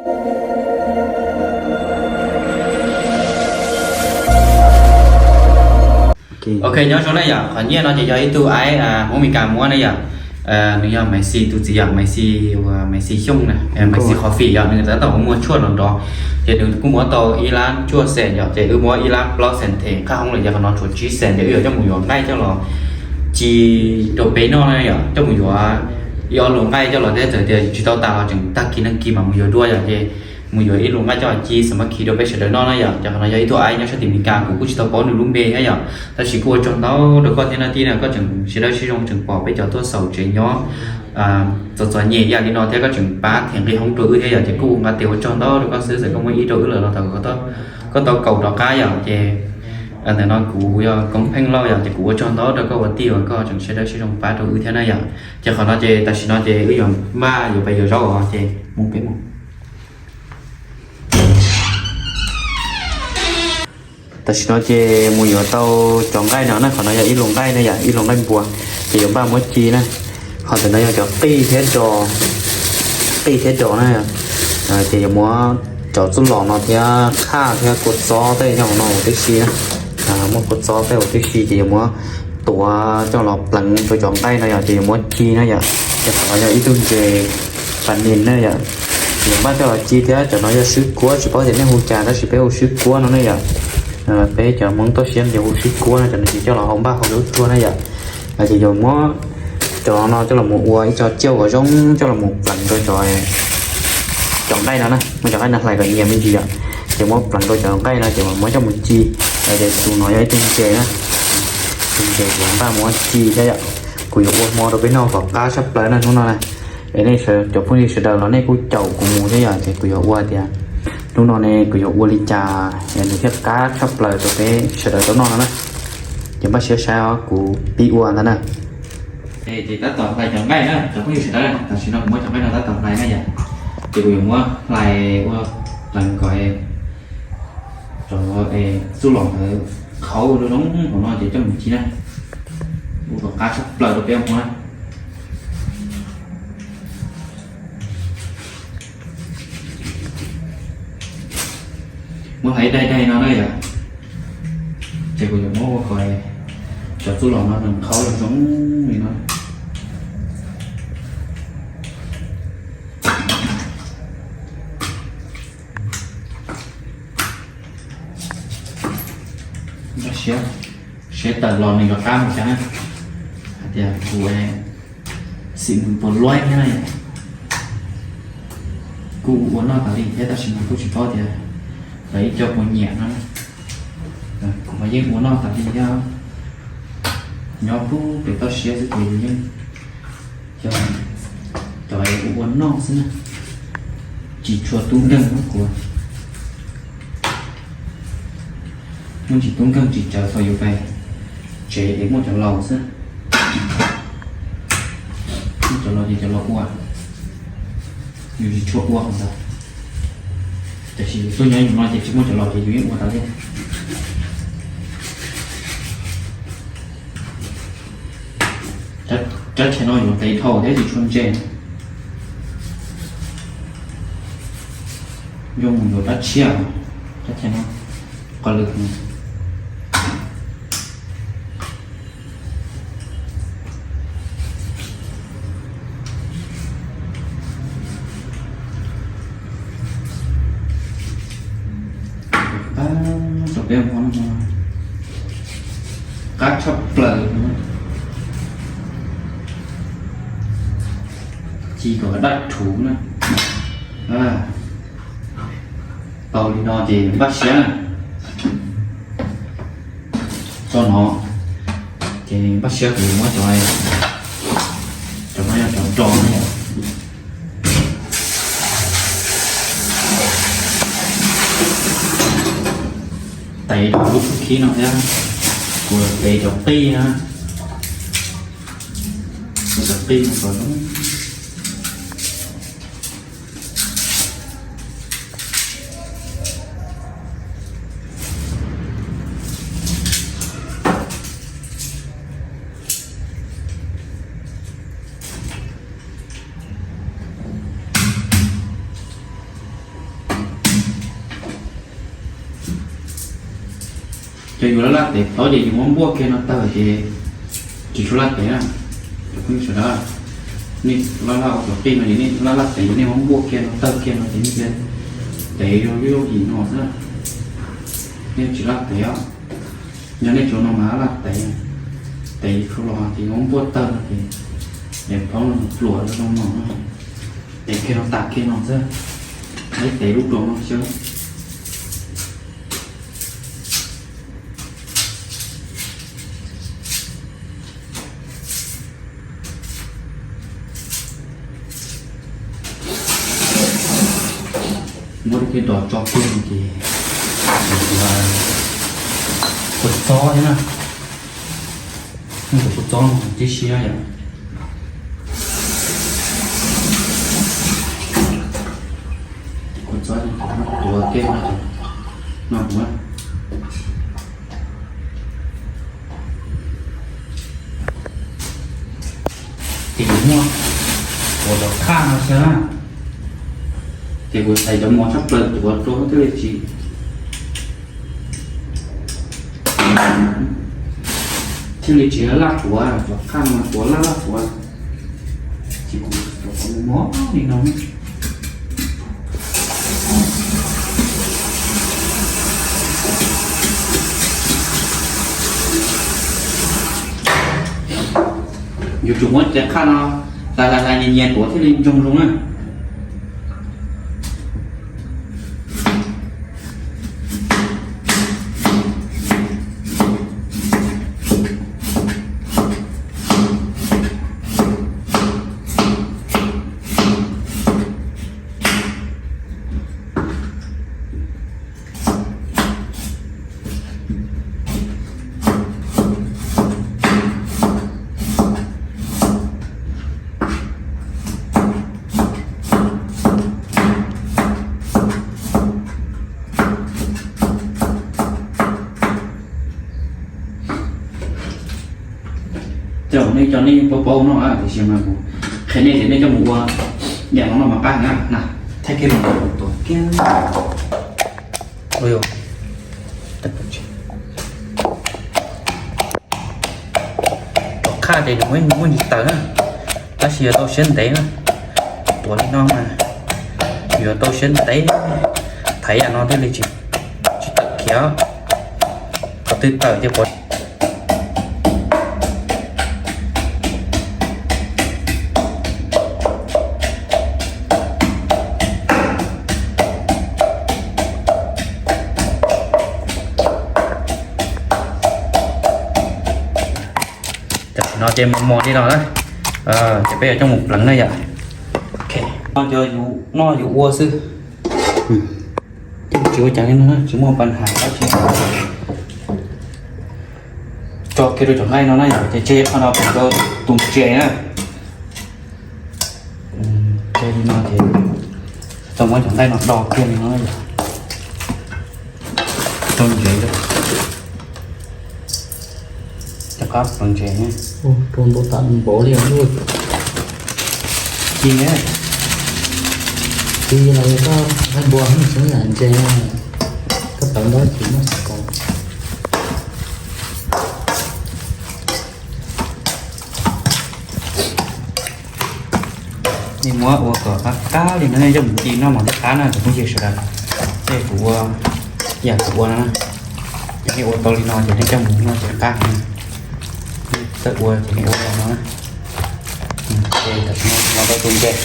Ok, nyob zoo na yom, qhov nyiaj no ces yog ib tug aib Hmoob Mes Kas muab na yom. Nws yog Maiv Xis tus txiv yom, Maiv Xis uas Maiv Xis Xyooj na, Maiv Xis Qhov Fim yom, nws tab tom muag tshuaj nrov nrov. Ces nws kuj muab tau ib lab cuaj xees yom, ces wb muab ib lab plaub xees them qab hoob lawm, ces qhov no tshuav tsib xees, ces wb yuav coj mus yuav nqaij coj los ci rau peb noj na yom, coj mus yuav ib ob lus nqaij coj los thiab, txawm tias tsis tau tas los tseem tag kis nag kis mam mus yuav dua yom, ces mus yuav ib lus nqaij coj los ci xam mab khi rau peb sawv daws noj na yom. Ces qhov no yog ib tug aib nyob sab tim Mes Kas, kuv kuj tsis tau paub nws lub npe thiab yom, tab sis kuj ua tsaug ntau rau koj thiab na tij na, koj tseem siv dawb siv zoo tseem pom peb cov tuaj xaus tsev nyob txom txom nyem ib yam li no thiab koj tseem pab them nqi hoob rau wb thiab yom, ces kuj ua nqa tes ua tsaug ntau rau koj xwb, txawm koj muab ib rau wb lawm los thaum koj tau kaum rov qab yom, ces ntawm no kuv yog Koob Pheej Lauj yom, ces kuv ua tsaug ntau rau koj ua tij uas koj tseem siv dawb siv zoo pab rau wb thiab na yom. Ces qhov no ces tam sim no ces wb yuav npaj yuav pais yuav zaub os, ces mus peb mus. Tam sim no ces mus yuav tau cov nqaij no na, qhov no yog ib lus nqaij na yom, ib lus nqaij npua, ces yuav npaj muab ci na. Ho ntawm no yog cov qij thiab do, qij thiab do na, ces yuav muab cov txuj lom no thiab qhaj thiab kua txob tej nyob hauv no huv tib si na. Muab kua txob tej huv tib si ces yuav muab tuav coj los pleev rau cov nqaij no yom, ces yuav muab ci na yom. Ces qhov no yog ib tug ntses pas nis na yom, yuav npaj coj los ci thiab. Cov no yog swb kuab, tsis paub tias nej hu cas tab sis peb hu swb kuab no ne yom. Peb cov Hmoob toj siab ces hu swb kuab no, cov no ces coj los hau npaj hau lub tsuag na yom. Ces yuav muab cov no coj los mus ua ib co ciaj kom zoo coj los mus pleev rau cov, cov nqaij no na, muab cov nqaij no hlais kom nyias me ntsis yom. Ces muab pleev rau cov nqaij no ces muab coj mus ci. Ces tus no yog ib tug ntses na, tus ntses kuv npaj muab ci thiab yom. Kuv yuav ua hmo rau peb noj kom qab tshaj plaws na hnub no na. Es nej cov phooj ywg sawv daws los nej kuj caum kuv mus thiab yom, ces kuv yuav ua tias hnub no ne kuv yuav ua li cas es nws thiaj qab tshaj plaws rau peb sawv daws tau noj no na. Ces npaj siab saib os, kuv pib ua ntag na. Ces tab tom hlais cov nqaij na cov phooj ywg sawv daws, tam sim no kuv muab cov nqaij no tab tom hlais na yom. Ces kuv yuav muab hlais ua pleev kom cov txuj lom ntawd qhauv zoo zoo hauv no ces coj mus ci na. Ua kom qab tshaj plaws rau peb ua hmo na. Muab hlais daig daig no na yom. Ces kuv yuav muab ua kom cov txuj lom no nws qhauv zoo zoo li no. Nrog siab, siab tawm los nws rov qab mus cas na. Hais tias kuv xim nws puas luaj thiab na. Kuj ua noj tas li thiab tab sis mas kuj tsis paub tias lawv ib co puas nyiam no. Kuv mas yeej ua noj tas li thiab. Nyob pub pem toj siab xwb ces yeej cov, cov ua ua noj xwb na. Tsis tshua tub nkeeg no kuv. Muaj tsis tub nkeeg tsis tsawg thaum yus pais tsev es muaj cov laus xwb. Muaj cov laus ces cov laus ua, yus tsis tshua ua qhov ntawd. Tiam sis yus tuaj nyob yus no ces tsis muaj cov laus ces yus yeej ua tas li. Rab tsheb no yuav qiv dhau thiab tsis tshua ntse. Zoo mus yuav rab tshiab, rab tsheb no qos lwm. Rau peb hmo no qab tshaj plaws. Ci kom daj rhuv na. Tau li no ces npaj siab na. Tso no ces npaj siab kuv muab cov, cov no yog cov do na yom. Tev rau lub khib no thiab, kuv tev cov qij na, kuv cov qij no kom Ces yus laj laj tev tau ces yus muab npuaj kiag no tawg ces tsis tshua laj tev na. Cov phooj ywg sawv daws, nej laj laj ua cov qij no ces nej laj laj tev, yus nej muab npuaj kiag no tawg kiag no ces nej cia tev zoo yooj yim no xwb, nej tsis laj tev os. Yog nej tsuav no mas laj tev, tev tsis tshua los ces muab npuaj tawg no ces, ces plaub no pluam zoo no, tev kiag no tas kiag no xwb, ib tev lub dua no xwb. Muab cov dos tso kiag no ces, kua txob thiab na, kua txob no tib si na yom. Kua txob no tuav kiag no, no kuv ces kuv muaj, kuv cov qhaj no xwb na, ces kuv xaiv cov mos tshaj plaws tuav rau thiaj li tsis, thiaj li tsis laj tuav, cov qhaj no mas tuav laj laj tuav, ces kuv tuav mos li no. Yuav tsum muab cov qhaj no hlais hlais hlais nyias nyias tuav thiaj li ntsoog zoo na. Cov nej cov nej paub paub no tiam sis mas kuv qhia nej tias nej coj mus ua yam no no mas qab heev na. Thaij kiag los tuav kiag. Tuav qhaj ces nws muaj ntsis tawv na, tab sis yuav tau siab ntev na. Tuav li no mas yuav tau siab ntev, thaiv yam no thiaj li tsis tawm khiav. Qhov twg tawm ces pov Tam sim no ces mos mos li no na, ces peb yuav coj mus pleev na yom. No cov yus noj yus ua xwb, tsis ua cas li no na, tsis muaj pab has dab tsi. Tso kiag rau cov nqaij no na yom, ces tseg qhov no pub rau tus ntses na. Tseg li no ces tau muab cov nqaij no do kiag li no na yom. Rau ntses, rov qab pleev ntses. Rau ntau tas npaum li lub ci, ci los yog koj nqaij npua xwb, ntses koj pleev ntau ces muab xav ko. Nej muab ua kom qab qab li no, nej coj mus ci noj mov thiaj qab na cov phooj ywg sawv daws. Tej kuv ua, yam kuv ua no na, ces nej ua tau li no ces nej coj mus noj ces qab heev. Nej txawj ua ces nej ua li no na. Ces tam sim no los tau tus ntses,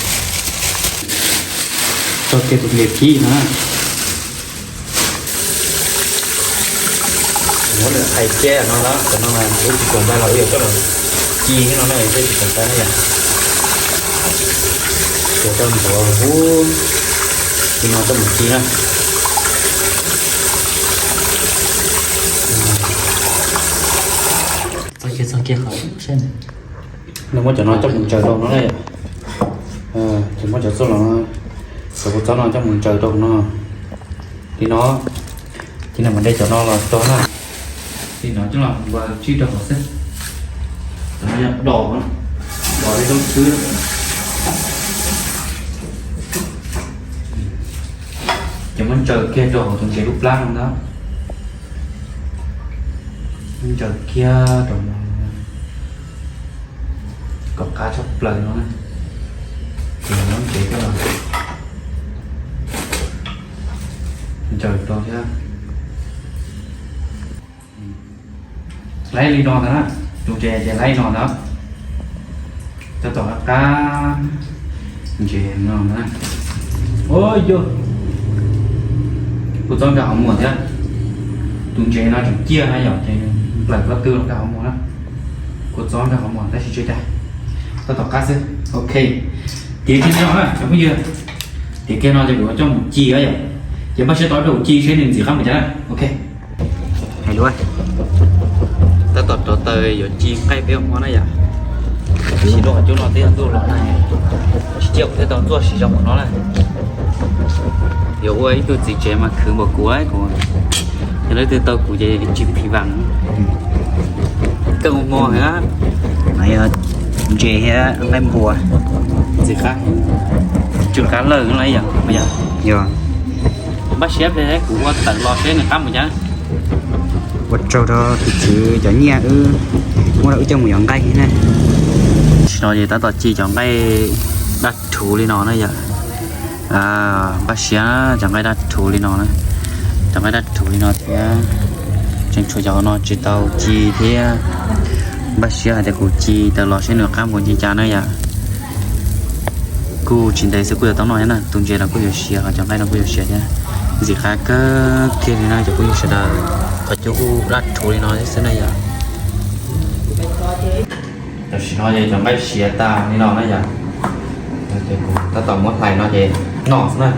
tso kiag tus ntses phib no na. Muab lawm hais kiag no na, cov no mas wb tsis txaus ntshai los wb yuav coj los ci thiab no na, wb tsis txaus ntshai na yom. Ces coj mus huv, ci no coj mus ci na. Txog kiag, txog kiag qhov seb. Nws muab cov no coj mus ntsaws rau no na yom. Ces muab cov txuj los, cov kua txob no coj mus ntsaws rau no li no. Ces nws mam de cov no los rau na. Ces no coj los npua tsib rau hauv xwb. Cov no yog dos, dos li lub xwb. Ces muab ntsaws kiag rau hauv tus ntses lub plab no ntag. Ncaws kiag rau no, kom qab tshaj plaws no na. Ces nyob ntsev thiab los ncaws rau thiab. Laib li no ntag na, tus ntses ces laib li no ntag. Tab tom qab ntses no na. Ua yog kua txob nkag qhov muag thiab. Tus ntses no tseem ciaj na yom, ces nplaim pob tw los nkag qhov muag na. Kua txob nkag qhov muag tab sis tsis ua cas, tab tom qab xwb. Ok, tiav kiag no na cov phooj ywg. Tiav kiag no ces kuv coj mus ci yom. Ces npaj siab tos rau kuv ci seb nws ntxim qab mus cas na. Ok. Hais lus, tab tom rauv taws yuav ci nqaij peb ua hmo na yom. Tab sis lub qhov cub no twb yog ntuj los na, tsis ciaj kuv thiaj tau tuaj siv zog mus no na. Yuav ua ib tug txiv tsev mas khwv npaum kuv, kuv, yog leej twg tau kuv ces tsis phim vam. Kawg ua hmo na. No yog ntses thiab nqaij npua, ntxim qab, tsw qab lawm no yom. Yog, npaj siab pliag kuv ua tawm los seb nws qab mus cas. Ua tsaug rau tus tswv cov nyiaj wb muab rau wb coj mus yuav nqaij na. Tam sim no ces tab tom ci cov nqaij daj rhuv li no na yom. Npaj siab cov nqaij daj rhuv li no na, cov nqaij daj rhuv li no thiab. Tseem tshuav cov no tsis tau ci thiab. Npaj siab hais tias kuv ci tawm los seb nws qab mus li cas na yom. Kuj tsis ntev xwb kuj yuav tau noj thiab na, tus ntses no kuj yuav siav, ho cov nqaij no kuj yuav siav thiab. Ntxim qab kawg kiag li na cov phooj ywg sawv daws, qhov cub kuj daj rhuv li no xwb na yom. Tam sim no ces cov nqaij siav tas li no na yom. Ces kuv tab tom muab hlais no ces noj xwb na.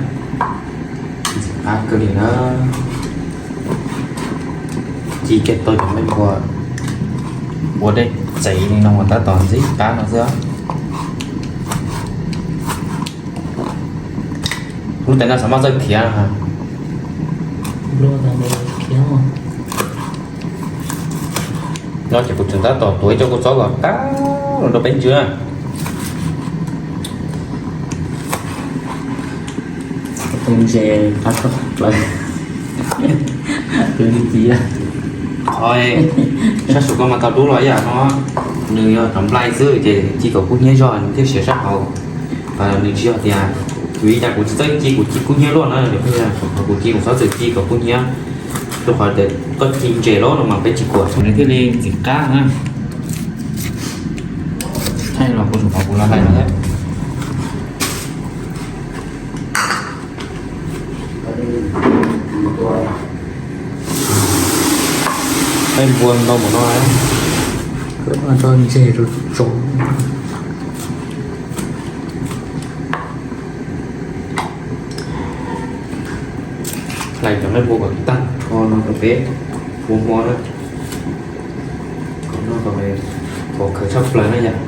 Ntxim qab kawg li na. Ci kiag tau cov nqaij npua ua dej txev li no mas tab tom ntxim qab no xwb. Lub tais no xav mas txawj khiav no ces kuv tseem tab tom tuav ib co kua txob kom qab los rau peb ntsw na. Tus ntses qab tshaj plaws. Tus ntses txiv, qhov sab saum koj mas tau dub los ib yam no, nws yog cov nplai xwb ces ci kom kub hnyiab zog nws thiaj siav sab hauv. Nws tsis yog tias, vim li cas kuv tsis txawj ci, kuv ci kub hnyiab luaj na, kuv ci kuv txhob txwm ci kom kub hnyiab, rau qhov tias koj ci ntses lawm no mas peb tsis kuam nws thiaj li ntxim qab na. Thaij los kuv tsum qhov kuv los hlais no thiab. Nqaij npua ntau npaum no, koj tso ntses rau tso. Hlais cov nqaij npua kom tag nrho no rau peb ua hmo na. Kom noj kom pom khawv tshaj plaws na yom.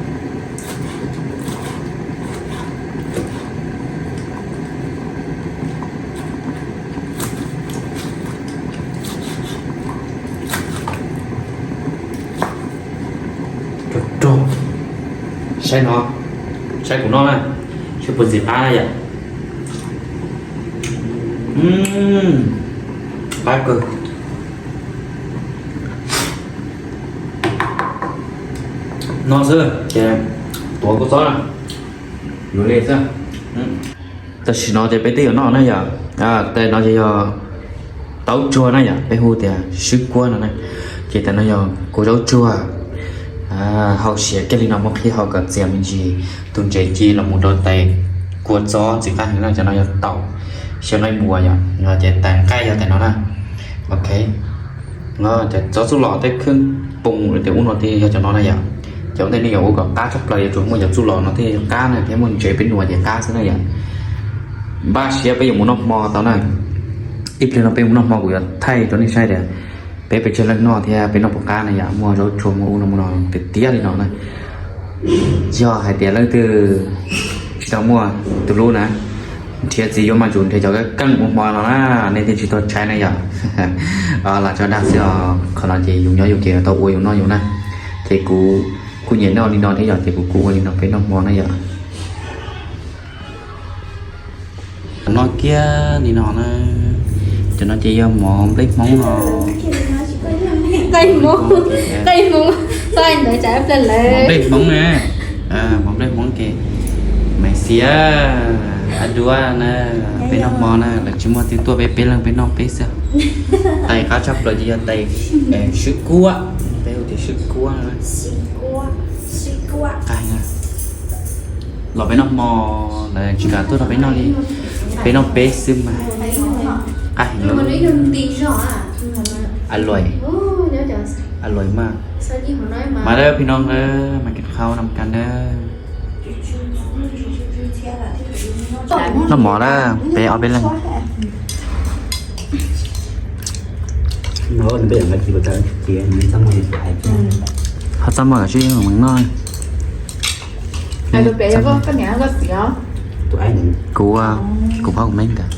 Rog rog, saib no, saib kuv noj na, saib puas ntxim qab na yom. Qab kawg. No xwb ces tuav kua txob na, yuav li xwb. Tam sim no ces peb twb yuav noj na yom. Tais no ces yog taub tsuag na yom, peb hu tias swb kuab no na. Ces tais no yog kua zaub tsuag, hau siav kiag li no muab qhib hau kom txias me ntsis, tus ntses ci los mus rau tais kua txob ntxim qab heev na. Cov no yog taum, xyaw nqaij npua yom, ces tais nqaij yog tais no na. Ok, no cov txob txuj lom tej kheej poo tias ub no thiaj yog cov no na yom. Ces ua ntej nej yuav ua kom qab tshaj plaws yuav tsum muaj cov txuj lom no thiaj qab na, thiab muaj ntses peb nua ces qab xwb na yom. Npaj siab peb yuav mus noj hmo tau na. Ib pliag no peb mus noj hmo kuv yuav thaij rau nej saib tias peb pes tsawg leej noj thiab peb noj puas qab na yom, muaj zaub tsuag muaj ub no muaj no tiag tiag li no na. Yog hais tias leej twg tsis tau muaj tus hlub na, nrhiav txiv yuav mas tsum nrhiav cov keej ua hmo no na, nej thiaj tsis tuag tshaib na yom. Lam tso dag xwb os, qhov no ces yus nyob yus ces tau ua yus noj yus na. Ces kuv kuj nyiam noj li no thiab yom, ces kuv kuj ua li no peb noj hmo na yom. Noj kiag li no na. Cov no ces yog mov nplej Hmoob no. Qe Hmoob, qe Hmoob, txhob hais ntawd tsam ib pliag lawv. Hmoob nplej Hmoob na, hmoob nplej Hmoob ces Maiv Xiav, a duab na, peb noj hmo na lawv tsis muaj twg tuaj, peb peb leeg peb noj peb xwb. Tais qab tshaj plaws ces yog tais swb kuab, peb hu tias swb kuab no. Los peb noj hmo lawv tsis kam tuaj nrog peb noj li, peb noj peb xwb mas. Qab heev. A luaim, a luaim mas. Mas lawm phim no lawm mas kis qhau no mas kas lawm. Noj mov lawm peb ob peb leeg. Ho txaj muag kam sib noj. Kuv, kuv pab kuv me ntawd.